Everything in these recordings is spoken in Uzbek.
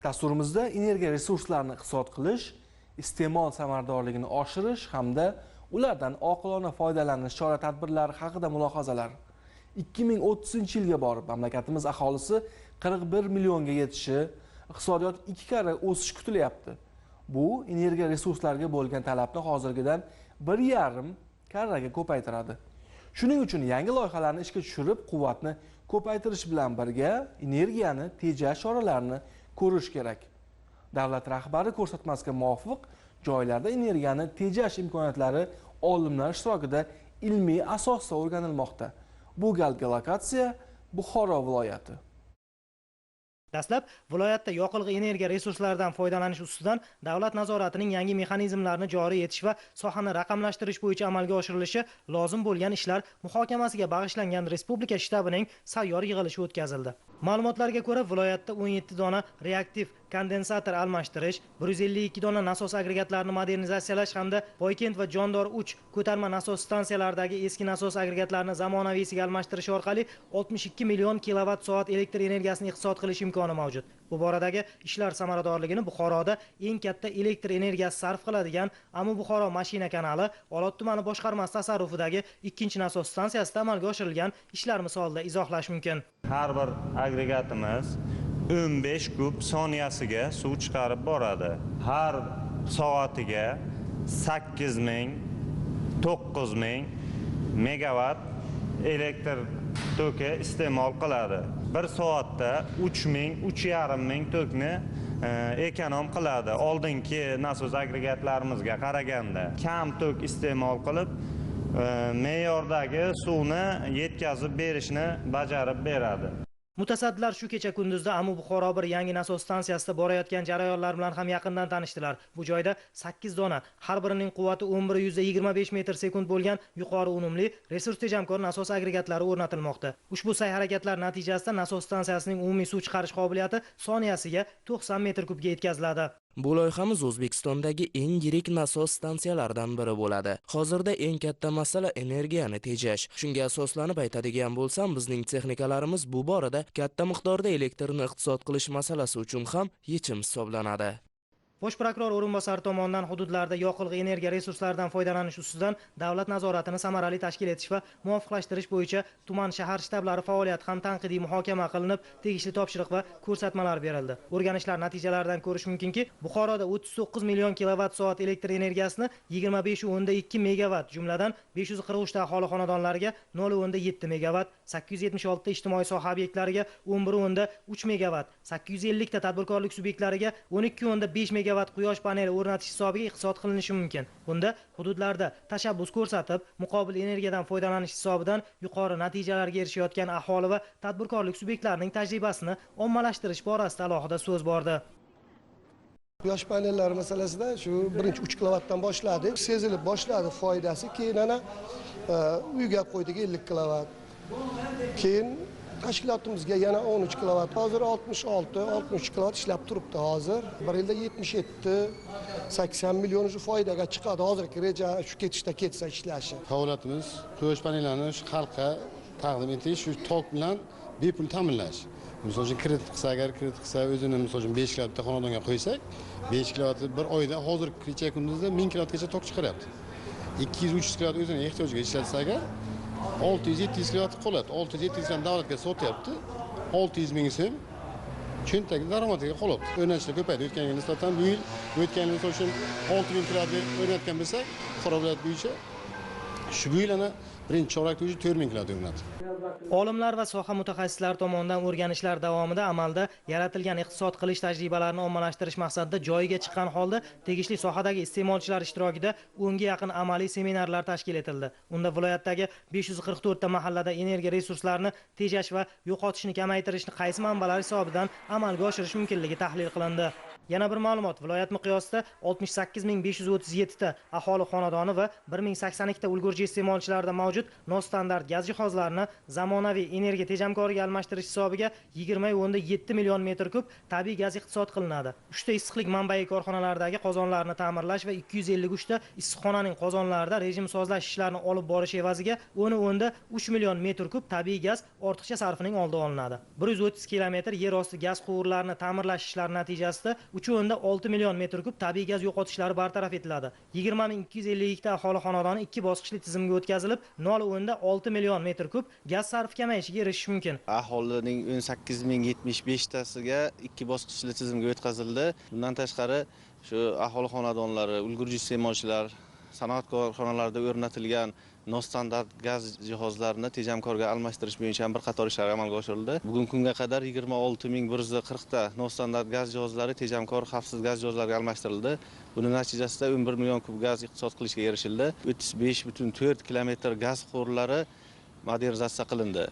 Dasturimizda energiya resurslarini iqtisod qilish, iste'mol samaradorligini oshirish hamda ulardan oqilona foydalanish chora-tadbirlari haqida mulohazalar. 2030-yilga borib mamlakatimiz aholisi 41 millionga yetishi, iqtisodiyot 2 karra o'sishi kutilyapti. Bu energiya resurslariga bo'lgan talabni hozirgidan 1,5 karraga ko'paytiradi. Shuning uchun yangi loyihalarni ishga tushirib, quvvatni ko'paytirish bilan birga energiyani tejash choralarini ko'rish kerak. Davlat rahbari ko'rsatmasiga muvofiq joylarda energiyani tejash imkoniyatlari olimlar ishtirokida ilmiy asosda o'rganilmoqda. Bu galgi lokatsiya Buxoro viloyati. Dastlab viloyatda yoqilg'i energiya resurslaridan foydalanish ustidan davlat nazoratining yangi mexanizmlarini joriy etish va sohani raqamlashtirish bo'yicha amalga oshirilishi lozim bo'lgan ishlar muhokamasiga bag'ishlangan Respublika shtabining sayyor yig'ilishi o'tkazildi. Ma'lumotlarga ko'ra, viloyatda 17 dona reaktiv kondensator almashtirish, 152 dona nasos agregatlarini modernizatsiyalash hamda Poykent va Jondor 3 ko'tarma nasos stansiyalaridagi eski nasos agregatlarini zamonaviysiga almashtirish orqali 62 million kilovat soat elektr energiyasini iqtisod qilish imkoni mavjud. Bu boradagi ishlar samaradorligini Buxoroda eng katta elektr energiyasi sarf qiladigan Amu Buxoro mashina kanali Olot tumani boshqarmasi tasarrufidagi 2-nasos stansiyasida amalga oshirilgan ishlar misolida izohlash mumkin. Har bir agregatimiz 15 kub soniyasiga suv chiqarib boradi. Har soatiga 8000 9000 megawatt elektr toki iste'mol qiladi. Bir soatda 3000 3500 tokni ekonom qiladi. Oldingi nasos agregatlarimizga qaraganda kam tok iste'mol qilib, me'yordagi suvni yetkazib berishni bajarib beradi. Mutasaddilar shu kecha kunduzda Amu Buxoro bir yangi nasos stansiyasida borayotgan jarayonlar bilan ham yaqindan tanishdilar. Bu joyda 8 dona, har birining quvvati 11.25 metr sekund bo'lgan yuqori unumli resurs tejamkor nasos agregatlari o'rnatilmoqda. Ushbu sa'y-harakatlar natijasida nasos stansiyasining umumiy suv chiqarish qobiliyati soniyasiga 90 metr kubga yetkaziladi. Bu loyihamiz O'zbekistondagi eng yirik nasos stansiyalaridan biri bo'ladi. Hozirda eng katta masala energiyani tejash. Shunga asoslanib aytadigan bo'lsam, bizning texnikalarimiz bu borada katta miqdorda elektrni iqtisod qilish masalasi uchun ham yechim hisoblanadi. Bosh prokuror o'rinbosari tomonidan hududlarda yoqilg'i energiya resurslaridan foydalanish ustidan davlat nazoratini samarali tashkil etish va muvofiqlashtirish bo'yicha tuman shahar shtablari faoliyati ham tanqidiy muhokama qilinib, tegishli topshiriq va ko'rsatmalar berildi. O'rganishlar natijalaridan ko'rish mumkinki, Buxoroda 39 million kilovat soat elektr energiyasini 25.2 megavatt, jumladan 543 ta aholi xonadonlariga 0.7 megavatt, 876 ta ijtimoiy soha obyektlariga 11.3 megavatt, 850 ta tadbirkorlik subyektlariga 12.5 megavatt quyosh paneli o'rnatish hisobiga iqtisod qilinishi mumkin. Bunda hududlarda tashabbus ko'rsatib, muqobil energiyadan foydalanish hisobidan yuqori natijalarga erishayotgan aholi va tadbirkorlik subyektlarining tajribasini ommalashtirish borasida alohida so'z bordi. Quyosh panellari masalasida shu birinchi 3 kilovatdan boshladik, sezilib boshladi foydasi, keyin ana uyga qo'ydik 50 kilovat. Keyin tashkilotimizga yana 13 kilovat, hozir 66, 63 kilovat ishlab turibdi hozir. Bir yilda 77-80 million shu foydaga chiqadi hozirgi reja shu ketishda ketsa ishlashi. Faoliyatimiz quyosh panellarini shu xalqqa taqdim etish, shu tok bilan bepul ta'minlash. Misol uchun kredit qilsa, agar kredit qilsa o'zini misol uchun 5 kilovatda xonadonga qo'ysak, 5 kilovat bir oyda hozir kecha kunduzda 1000 kilovatgacha tok chiqaryapti. 200-300 kilovat o'zini ehtiyojiga ishlatsa agar 600-700 kilovat qoladi. 600-700 dan davlatga sotyapti. 600 ming so'm cho'ntagi daromadiga qolyapti. O'rnatishlar ko'paydi. O'tgan yilga nisbatan bu yil, o'tgan yil misol uchun 6000 kilovat o'rnatgan bo'lsak, Buxoro viloyati bo'yicha shu bu yil ana birinchi chorakda уже 4000 kilovat o'rnatdi. Olimlar va soha mutaxassislari tomonidan o'rganishlar davomida amalda yaratilgan iqtisod qilish tajribalarini ommalashtirish maqsadida joyiga chiqqan holda tegishli sohadagi iste'molchilar ishtirokida 10 ga yaqin amaliy seminarlar tashkil etildi. Unda viloyatdagi 544 ta mahallada energiya resurslarini tejash va yo'qotishni kamaytirishni qaysi manbalar hisobidan amalga oshirish mumkinligi tahlil qilindi. Yana bir ma'lumot, viloyat miqyosida 68537 ta aholi xonadoni va 1082 ta ulgurji iste'molchilarda mavjud nostandart gaz jihozlarini zamonaviy energiya tejamkoriga almashtirish hisobiga 20.7 million metr kub tabiiy gaz iqtisod qilinadi. 3 ta issiqlik manbai korxonalaridagi qozonlarni ta'mirlash va 253 ta issiqxonaning qozonlarida rejim sozlash ishlarini olib borish evaziga 10.3 million metr kub tabiiy gaz ortiqcha sarfining oldi olinadi. 130 kilometr yer osti gaz quvurlarini ta'mirlash ishlari natijasida 3.6 million metr kub tabiiy gaz yo'qotishlari bartaraf etiladi. 20252 ta aholi xonadoni 2 bosqichli tizimga o'tkazilib, 0.6 million metr kub gaz sarfi kamayishiga erishish mumkin. Aholining 18075 tasiga 2 bosqichli tizimga o'tkazildi. Bundan tashqari shu aholi xonadonlari, ulgurji iste'molchilar, sanoat korxonalarida o'rnatilgan nostandart gaz jihozlarini tejamkorga almashtirish bo'yicha ham bir qator ishlar amalga oshirildi. Bugungi kunga qadar 26140 ta nostandart gaz jihozlari tejamkor xavfsiz gaz jihozlariga almashtirildi. Buning natijasida 11 million kub gaz iqtisod qilishga erishildi. 35.4 kilometr gaz quvurlari modernizatsiya qilindi.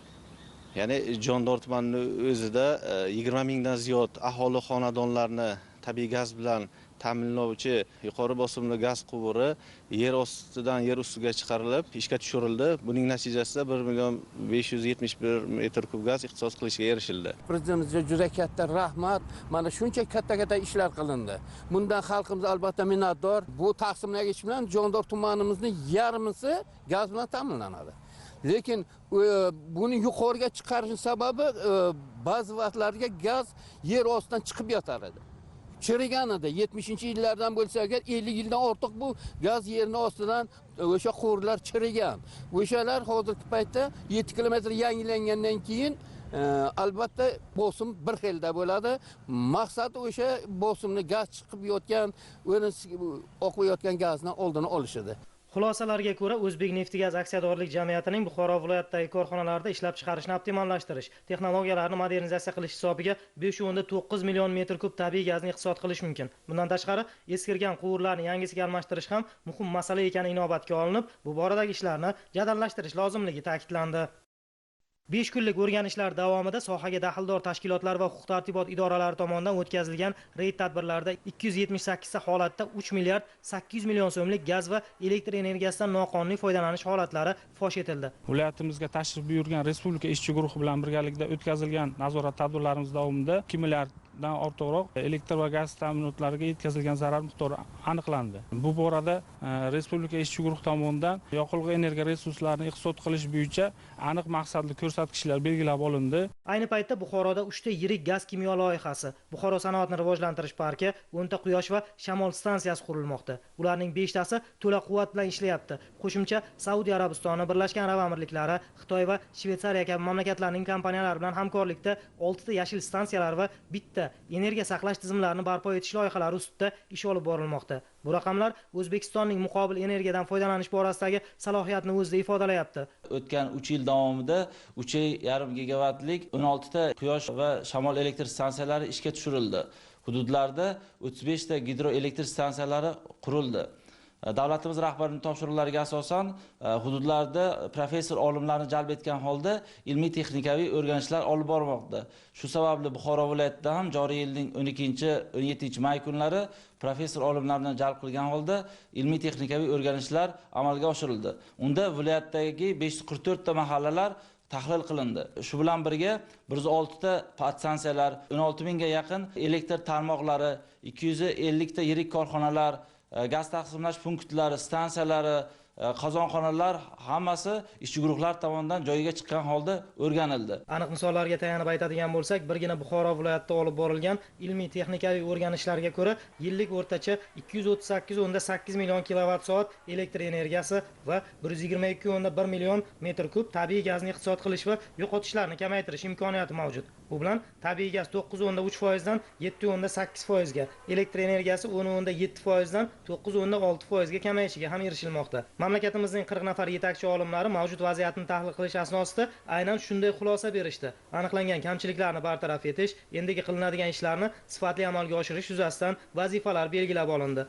Ya'ni Jondor tumanining o'zida 20 mingdan ziyod aholi xonadonlarini tabiiy gaz bilan ta'minlovchi yuqori bosimli gaz quvuri yer ostidan yer ustiga chiqarilib ishga tushirildi. Buning natijasida 1 571 metr kub gaz iqtisod qilishga erishildi. Prezidentimizga juda katta rahmat. Mana shuncha katta-katta ishlar qilindi. Bundan xalqimiz albatta minnatdor. Bu taqsimlagich bilan Jondor tumanimizning yarmisi gaz bilan ta'minlanadi. Lekin buni yuqoriga chiqarishning sababi ba'zi vaqtlarga gaz yer ostidan chiqib yotar edi. Chirigan edi. 70-yillardan bo'lsa agar 50 yildan ortiq bu gaz yerning ostidan o'sha quvurlar chirigan. O'shalar hozirgi paytda 7 kilometr yangilangandan keyin albatta bosim bir xilda bo'ladi. Maqsad o'sha bosimni gaz chiqib yotgan, oqib yotgan gazni oldini olish edi. Xulosalarga ko'ra, O'zbekneftegaz aksiyadorlik jamiyatining Buxoro viloyatidagi korxonalarida ishlab chiqarishni optimallashtirish, texnologiyalarni modernizatsiya qilish hisobiga 5.9 million metr kub tabiiy gazni iqtisod qilish mumkin. Bundan tashqari, eskirgan quvurlarni yangisiga almashtirish ham muhim masala ekani inobatga olinib, bu boradagi ishlarni jadallashtirish lozimligi ta'kidlandi. 5 kunlik o'rganishlar davomida sohaga daxldor tashkilotlar va huquq-tartibot idoralari tomonidan o'tkazilgan reyd tadbirlarida 278 ta holatda 3 milliard 800 million so'mlik gaz va elektr energiyasidan noqonuniy foydalanish holatlari fosh etildi. Viloyatimizga tashrif buyurgan Respublika ishchi guruhi bilan birgalikda o'tkazilgan nazorat tadbirlarimiz davomida 2 milliarddan ortiqroq elektr va gaz ta'minotlariga yetkazilgan zarar miqdori aniqlandi. Bu borada Respublika ishchi guruhi tomonidan yoqilg'i energiya resurslarini iqtisod qilish bo'yicha aniq maqsadli ko'rsatkichlar belgilab olindi. Ayni paytda Buxoroda 3 ta yirik gaz kimyo loyihasi, Buxoro sanoatni rivojlantirish parki, 10 ta quyosh va shamol stansiyasi qurilmoqda. Ularning 5 tasi to'la quvvat bilan ishlayapti. Qo'shimcha Saudiya Arabistoni, Birlashgan Arab Amirliklari, Xitoy va Shvetsariya kabi mamlakatlarning kompaniyalari bilan hamkorlikda 6 ta yashil stansiyalar va 1 ta energiya saqlash tizimlarini barpo etish loyihalari ustida ish olib borilmoqda. Bu raqamlar O'zbekistonning muqobil energiyadan foydalanish borasidagi salohiyatini o'zida ifodalayapti. O'tgan 3 yil davomida 3,5 gigavatlik 16 ta quyosh va shamol elektr stansiyalari ishga tushirildi. Hududlarda 35 ta gidroelektr stansiyalari qurildi. Davlatimiz rahbarining topshiriqlariga asosan hududlarda professor olimlarni jalb etgan holda ilmiy texnikaviy o'rganishlar olib bormoqda. Shu sababli Buxoro viloyatida ham joriy yilning 12-17 may kunlari professor olimlarni jalb qilgan holda ilmiy texnikaviy o'rganishlar amalga oshirildi. Unda viloyatdagi 544 ta mahallalar tahlil qilindi. Shu bilan birga 106 ta podstansiyalar, 16 mingga yaqin elektr tarmoqlari, 250 ta yirik korxonalar, gaz taqsimlash punktlari, stansiyalari, qozonxonalar hammasi ishchi guruhlar tomonidan joyiga chiqqan holda o'rganildi. Aniq misollarga tayanib aytadigan bo'lsak, birgina Buxoro viloyatida olib borilgan ilmiy texnikaviy o'rganishlarga ko'ra, yillik o'rtacha 238.8 million kilovat soat elektr energiyasi va 122.1 million metr kub tabiiy gazni iqtisod qilish va yo'qotishlarni kamaytirish imkoniyati mavjud. Bu bilan tabiiy gaz 9.3% dan 7.8% ga, elektr energiyasi 10.7% dan 9.6% ga kamayishiga ham erishilmoqda. Mamlakatimizning 40 nafar yetakchi olimlari mavjud vaziyatni tahlil qilish asnosida aynan shunday xulosa berishdi. Aniqlangan kamchiliklarni bartaraf etish, endigi qilinadigan ishlarni sifatli amalga oshirish yuzasidan vazifalar belgilab olindi.